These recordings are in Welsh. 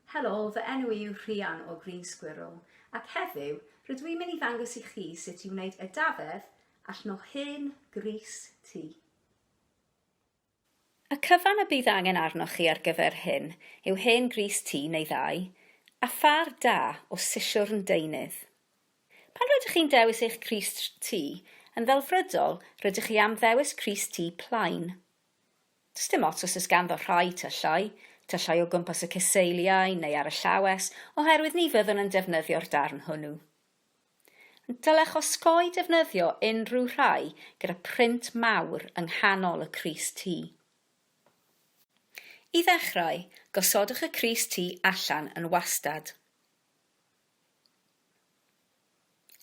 Helo, fy enw i yw Rhian o Green Squirrel ac heddiw rydw i'n mynd i ddangos i chi sut i wneud edafedd allan o hen grys T. Y cyfan y bydd angen arnoch chi ar gyfer hyn yw hen grys T neu ddau, a phâr da o sisiwrn deunydd. Pan rydych chi'n dewis eich crys T, yn ddelfrydol rydych chi am ddewis crys T plaen. Does dim ots os oes ganddo rhai tyllau, tyllau o gwmpas y ceseiliau neu ar y llawes, oherwydd ni fyddwn yn defnyddio'r darn hwnnw. Dylech osgoi defnyddio unrhyw rhai gyda print mawr yng nghanol y crys T. I ddechrau, gosodwch y crys T allan yn wastad.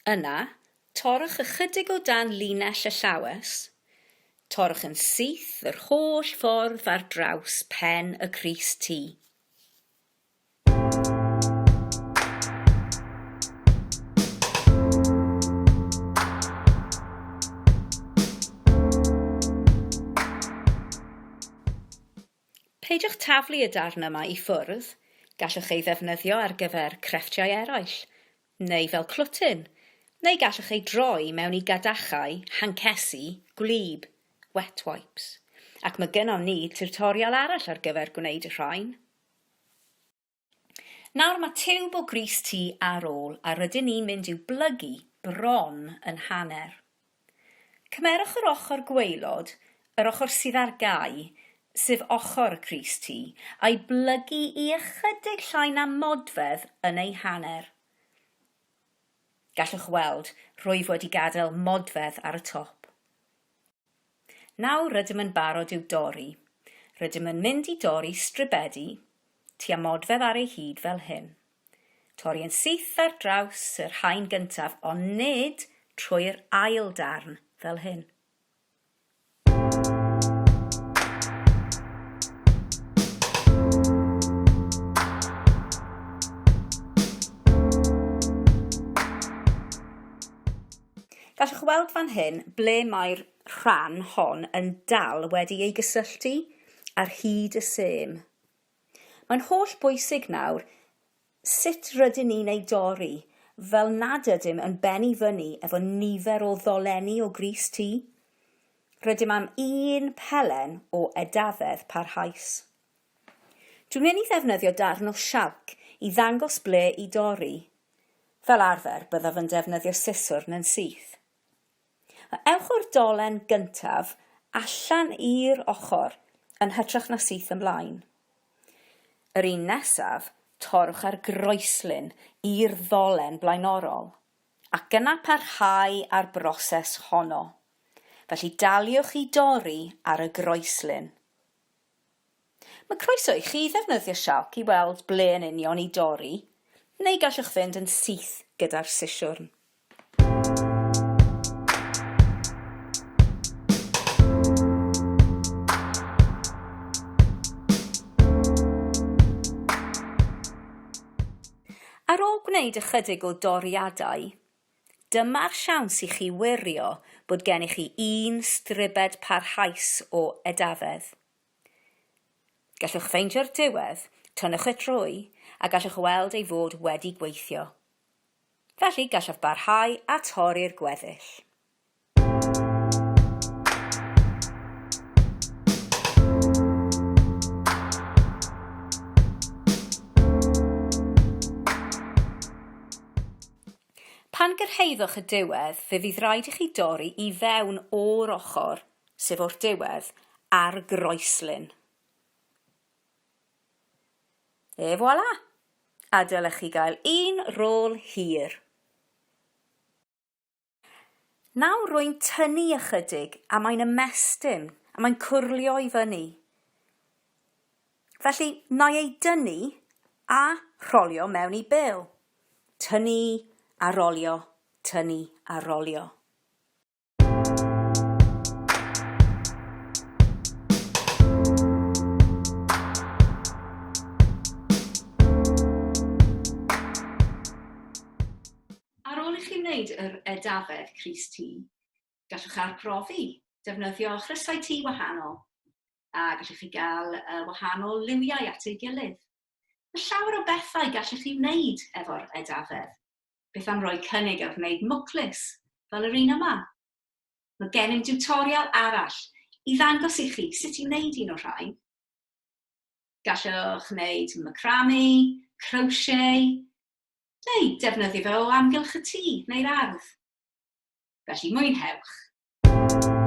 Yna, torrwch ychydig o dan linell y llawes, torrwch yn syth yr holl ffordd ar draws pen y crys T. Peidiwch taflu y darn yma i ffwrdd, gallwch ei ddefnyddio ar gyfer crefftiau eraill, neu fel clwtyn, neu gallwch ei droi mewn i gadachau hancesi gwlyb, wet wipes, ac mae gynnon ni tiwtorial arall ar gyfer gwneud y rhain. Nawr mae tiwb o grys T ar ôl a rydyn ni'n mynd i'w blygu bron yn hanner. Cymerwch yr ochr gwaelod, yr ochr sydd ar gau, sef ochr y crys T, a'i blygu i ychydig llai na modfedd yn ei hanner. Gallwch weld, rwyf wedi gadael modfedd ar y top. Nawr rydym yn barod i'w dorri. Rydym yn mynd i dorri stribedi tua modfedd ar ei hyd fel hyn. Torri yn syth ar draws yr haen gyntaf ond nid trwy'r ail darn fel hyn. Gallwch weld fan hyn ble mae'r rhan hon yn dal wedi ei gysylltu ar hyd y sêm. Mae'n holl bwysig nawr sut rydyn ni'n ei dorri fel nad ydym yn bennu fyny efo nifer o ddolenni o grys T. Rydym am un pelen o edafedd parhaus. Dwi'n mynd i ddefnyddio darn o sialc i ddangos ble i dorri. Fel arfer, byddaf yn defnyddio siswrn yn syth. Ewch o'r dolen gyntaf allan i'r ochr yn hytrach na syth ymlaen. Yr un nesaf, torrwch ar groeslin i'r ddolen blaenorol, ac yna parhau â'r broses honno. Felly daliwch i dorri ar y groeslin. Mae croeso i chi ddefnyddio sialc i weld ble yn union i dorri, neu gallwch fynd yn syth gyda'r sisiwrn. Ar ôl gwneud ychydig o doriadau, dyma'r siawns i chi wirio bod gennych chi un stribed parhaus o edafedd. Gallwch ffeindio'r diwedd, tynnwch y trwy, a gallwch weld ei fod wedi gweithio. Felly, gallaf barhau a torri'r gweddill. Pan gyrhaeddwch y diwedd, fe fydd rhaid i chi dorri i fewn o'r ochr sef o'r diwedd, ar groeslin. Et voilà! A dylech chi gael un rôl hir. Nawr rwy'n tynnu ychydig a mae'n ymestyn a mae'n cwrlio i fyny. Felly, na i ei dynnu a rholio mewn i bêl. Tynnu a rolio, tynnu a rolio. Ar ôl i chi wneud yr edafedd crys T, gallwch arbrofi, defnyddio chrysau T wahanol, a gallwch chi gael wahanol liwiau at ei gilydd. Mae llawer o bethau gallech chi wneud efo'r edafedd. Beth am roi cynnig ar wneud mwclis, fel yr un yma? Mae gennym diwtorial arall i ddangos i chi sut i wneud un o'r rhain. Gallwch wneud macrame, crochet, neu defnyddio fe o amgylch y tŷ neu'r ardd. Felly mwynhewch!